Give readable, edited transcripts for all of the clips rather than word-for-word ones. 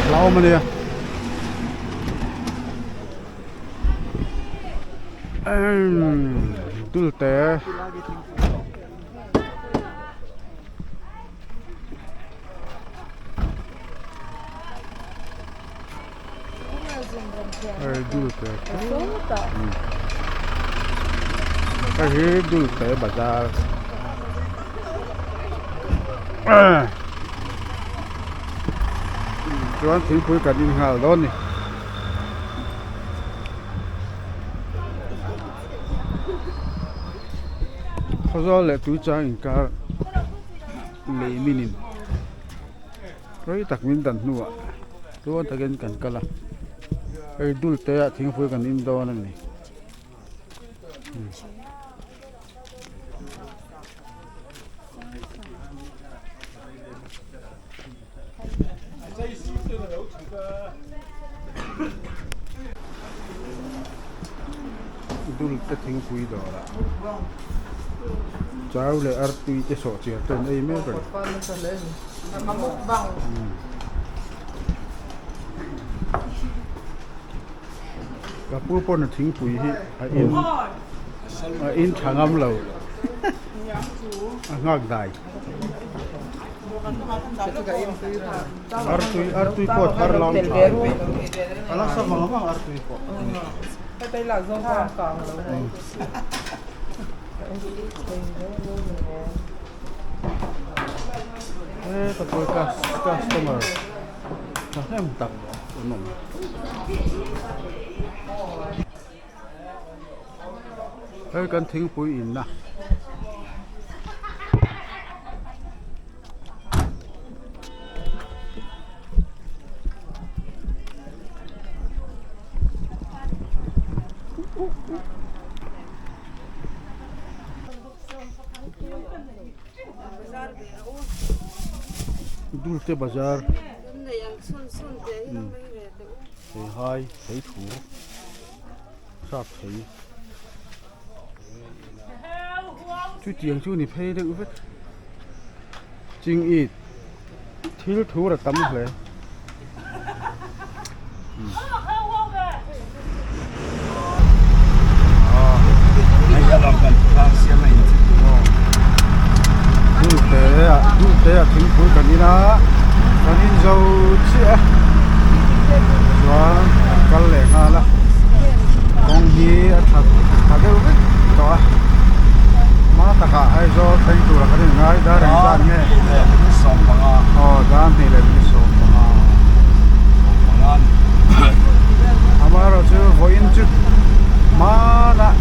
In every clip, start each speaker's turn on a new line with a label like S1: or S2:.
S1: hlauhawm a nia. Emm dulte. Hei dulte hei hi dulte bazar chuan thingpui kan in nghal dawn a ni. Khawzawl leh Tuichang inkar lei minin rei tak min dan hnuah tluang takin kan kal a hei dul te ah thingpui kan in dawn a ni. Dul te thingpui dawrah chau leh artui te sawhchiar te an ei mek a ni. Ka pu pawn a thingpui hi a in a in tha ngam lo a nghak dai. Artui artui pawh thar lam tha a la sa vang vang artui pawh. Heta pawh customer thahnem tak an awm. Hei kan thingpui inna Dulte bazar theihai theithur. Sap thei chutiang chu ni phei deuh vek ching it thil thur a tam hle. Dulte ah dulte ah thingpui kan in a kan in zo chiah a chuan kan kal leh nghal a kawng hi a that tha deuh vek tawh a hma takah Aizawl thleng tura kan inngai dar engzat nge aw dar hnih leh minute 15 amaherawhchu vawiin chu hmanah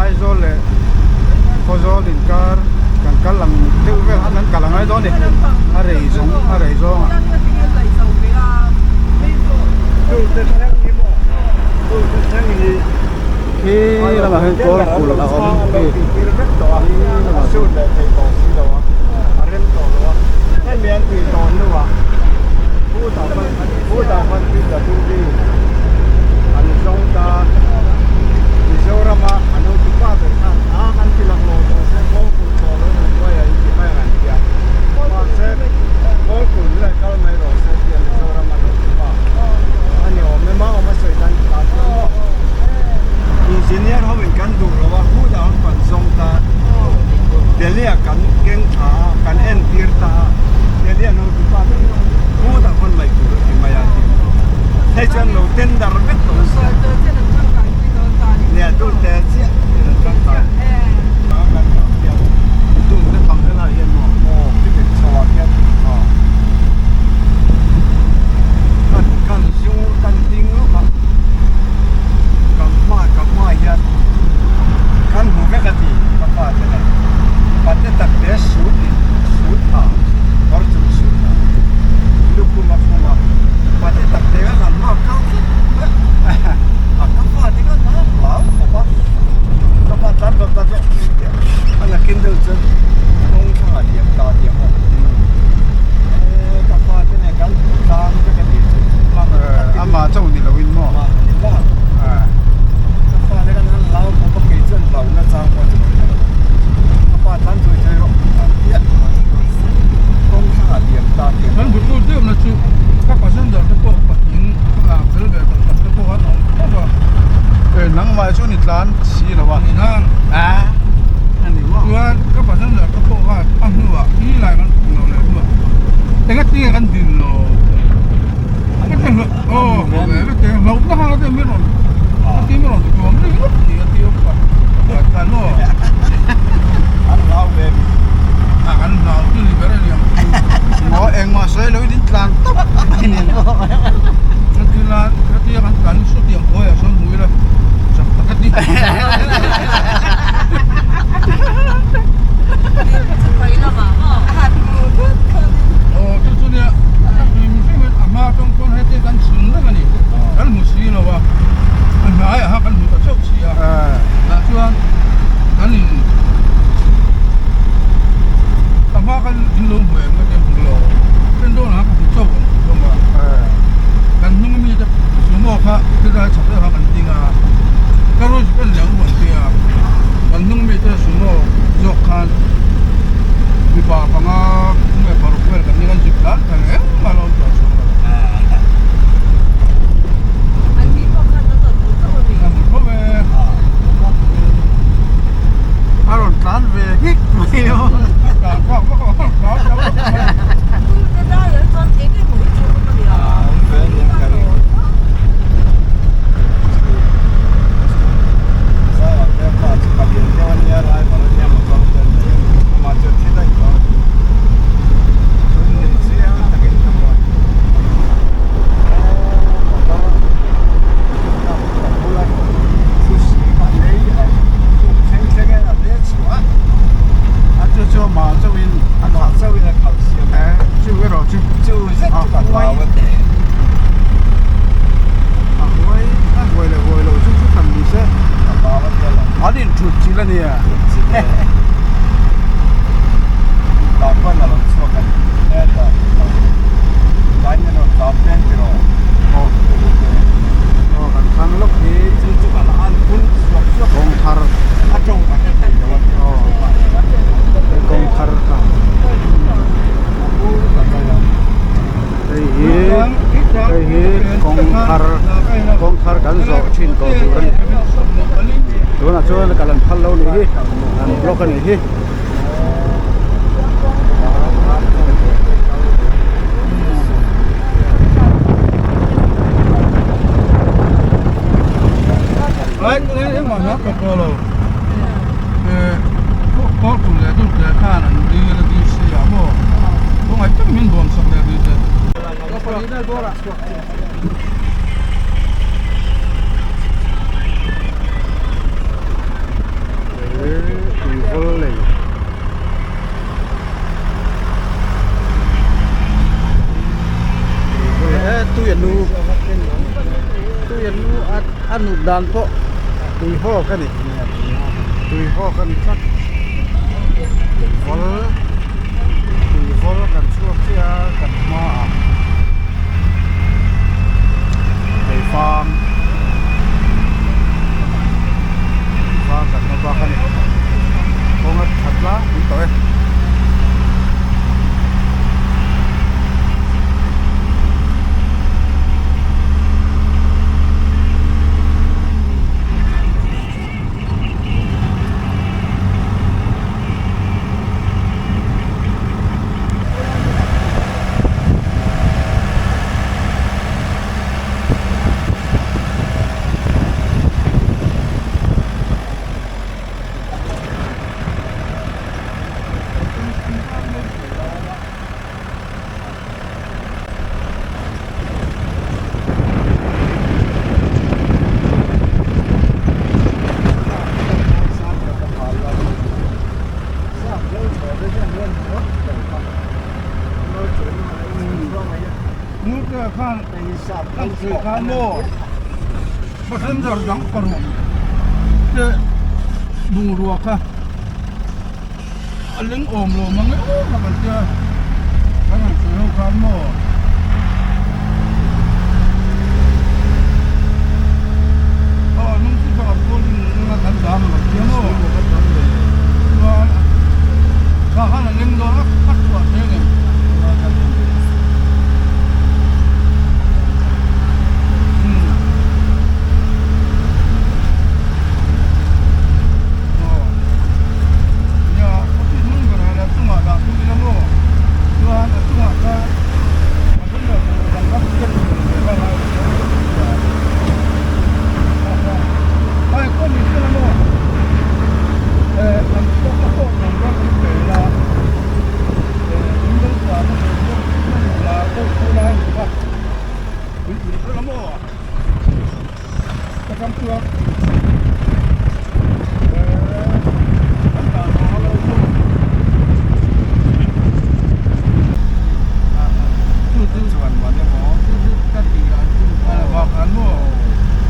S1: Aizawl leh Khawzawl inkar kan kal ang deuh vel khan kan kal a ngai dawn a ni a rei zawng a rei zawng ah. Khi lamah hian kawl kulh a awm khi
S2: Engineer ho in kan duh lo a hut ah an pan zawng ta Delhi ah kan keng tha a kan entir ta a Delhi ah no Hut ah khawn mai tur a ti mai a ti hei chuan lo tender vek tawh a nia dul te chiah in an tangkai
S1: dul te pang helai hian maw
S2: aw khiti chho ah khian aw kan kan zu kan ding lawk a kan hma ka hma hian kan hmu vek a ti ka pa te nen pate tak te sut in sut ha kawr chung sut ha lukhum a khum a pate tak te kha kan hma kal tlat a ka pa te kha hlau khawp a ka pa tlan vat vat.
S1: tunah chuan i tlan si lo a.
S3: Ni nang.
S1: A ani maw.
S3: Chuan ka passenger ka pawh khan a hnuah hi lai kan hmu lo leh hnuah enga tinge kan din lo ka ti hlauh aw hmu ve vek te hlauhna kha te min rawn ka ti min rawn tuam ri ngawt ni a ti awm ka tlan maw.
S2: An hlau ve mi.
S3: A kan hlau chu ni ber a ni ang chu.
S1: Maw engmah sawi lo in in tlan tawp mai ni maw.
S3: Ka ti la ka ti a kan tlan saw tiang khawiah sawn hmu ila chak tak a ti. Aw chu chu nia a hlim hlim in a hma atang chuan heti kan chhun reng a ni kan hmu si lo a a hnaiah kha kan hmu ta chauh si a tah chuan kan in a hma khan in lo hmu em ka ti a hmu lo rin dawnah khan ka hmu chauh ang tih hlawm a kan hnung ami te sumo kha khilai chhak deuh kha kan ding a ka rush vel leh ang ti a kan hnung ami te sumo zawk khan mipa panga nge paruk vel kan ning an zip tlan thei engmah lo chuan chhung lo a hmu tho e.
S1: A rawn tlan ve ngik mai aw.
S3: A tlan vak vak a, a tlan vak vak mai.
S1: A chu chu mah chauhin a khalh chu erawh chu a huai a huai a huai leh huai loh chu chu tham ni se an inthut chilh a nia. Aw kan thlang lawk hi kawng thar aw kawng thar kha hei hi hei hi kawng thar kawng thar kan zawh thin tawh tur a ni tunah chuan kal an phal lo nih hi an block a nih hi. Tui a nu tui a nu a nut dan pawh tui hawk a ni tui hawk a ni tlat vawl tui vawl kan chhuak chiah a kan hmaah keifang keifang kan hma bak a ni kawng a that tlangpui tawh e.
S3: Passenger dang paruk te bungrua kha a leng awm lo mang e aw ka kan tia kan han sawi ho khan maw aw nung chu ka calling nanga kan dang lo tia maw chuan kha khan a leng dawn a a chhuah thei ang em. Min hre lo maw? Ka kam chuan kan dah tawh a lo chu. Chu chu
S2: Chuan man emaw
S3: chu chu ka ti an chu a bak an maw?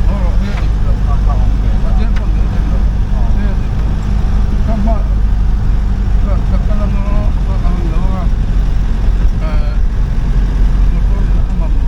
S3: Haw rawh he a dik lo.
S2: Kha kha awm ve ta.
S3: Pathian pawh min en lo. He a dik lo. Ka hma ka ka kal anga ka kal lo a motor in a mamawh.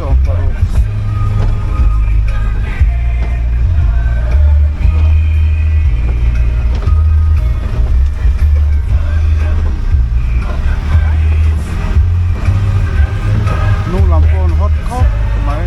S1: sawmparuk. Hnung lam pawh an hawt khawp mai.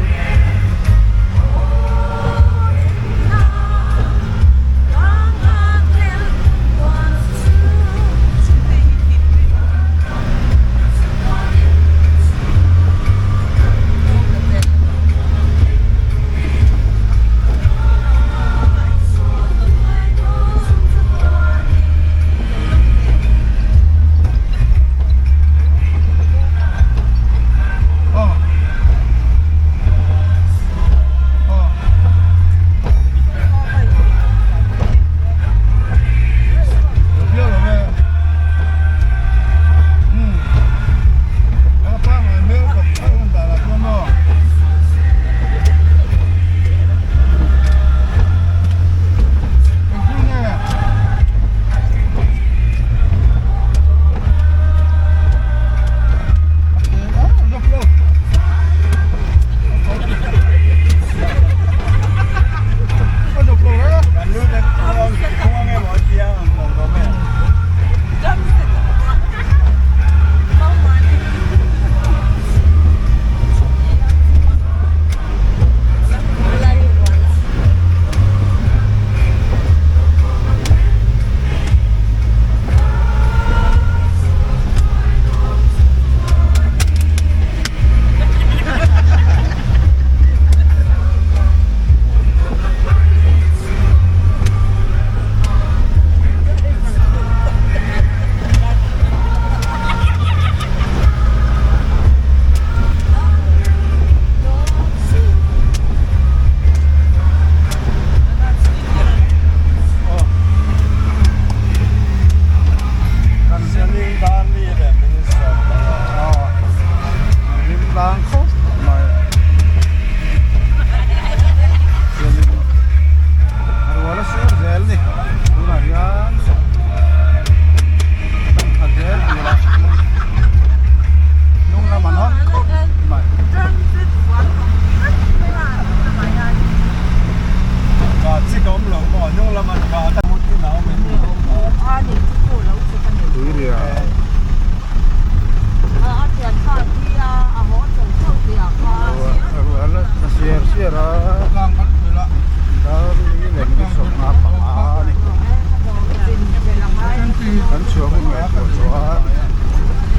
S1: Kan chhuah hun ngaihtuah chuan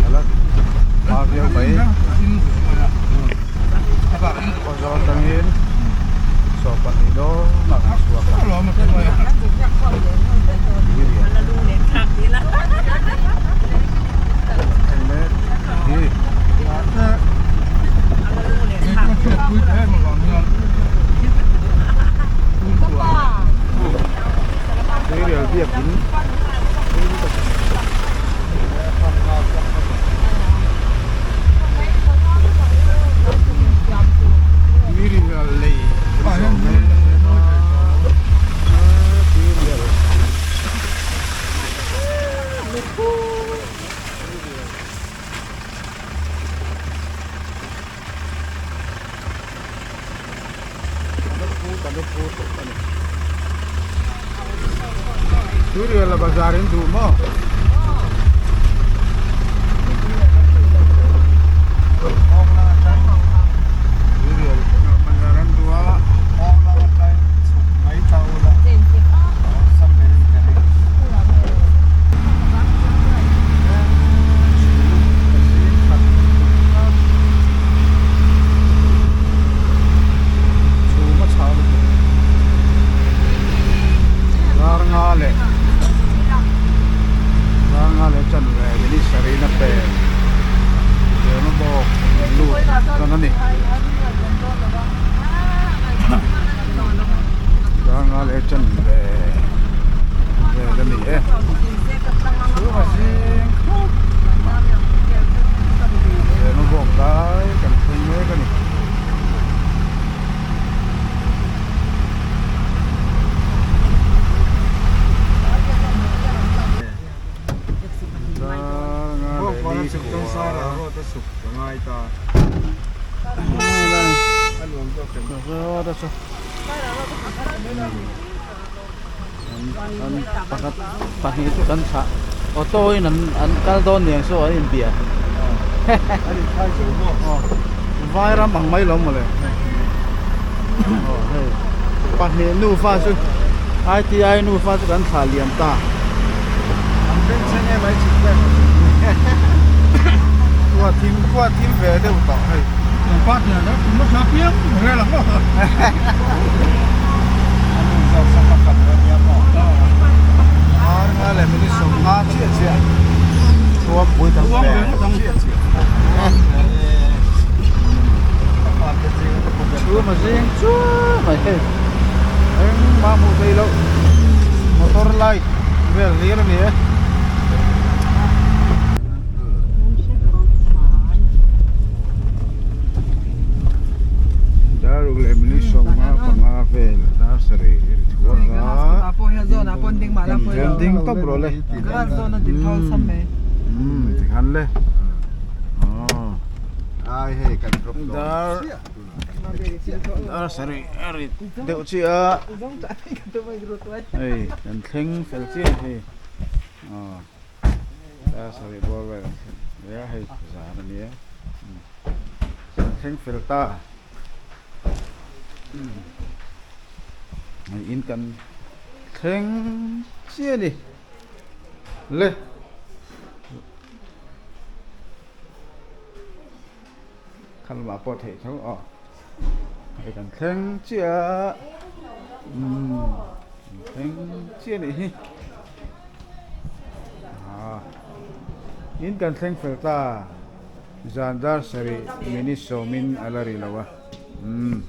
S1: a la hma viau mai. Khawzawl atangin 12 dawnah kan chhuak a. En mek hi. Tuirial biakin Tuirial lei Tuirial Tuirial bazar in duh maw? Tuirial bazar an duh a. Chhum a chhah lutuk dar nga leh dar nga leh chanve minute sarih na pe zirna bawk an lut. Zawt a chu an pakhat pahnih chu kan thlah auto in an an kal dawn niang saw an inbia
S2: An inthai zo maw?
S1: Aw vairam ang mai lo mawle aw hei pahnih nufa chu ITI nufa chu kan thlah liam ta.
S2: An bengchheng em ai chhit vel.
S1: Khua thim khua thim ve deuh tawh hei.
S3: Kan party ah hian kum hmasa piang rel ang maw.
S2: An in zawk sak a khat reng nia maw.
S1: Ar nga leh minute 15 chiah chiah thuam pui kan pe
S2: chiah chiah.
S1: Chhum a zing chuai mai hei. Engmah hmuh theih loh motor light vel hlir a ni e. Daruk leh minute 15 vel dar sarih ri thuak a kan ding tawp rawh le umm tikhan le dar Dar sarih a rit deuh chiah a hei kan thleng fel chiah hei aw dar sarih bawr vel kan thleng ve a hei zan a nia kan thleng fel ta hei in kan thleng chiah a ni le. Khalmah pawh theih tho aw hei kan thleng chiah umm kan thleng chiah a nih hi ah in kan thleng fel ta zan dar sarih minute sawmin a la ri lo a umm.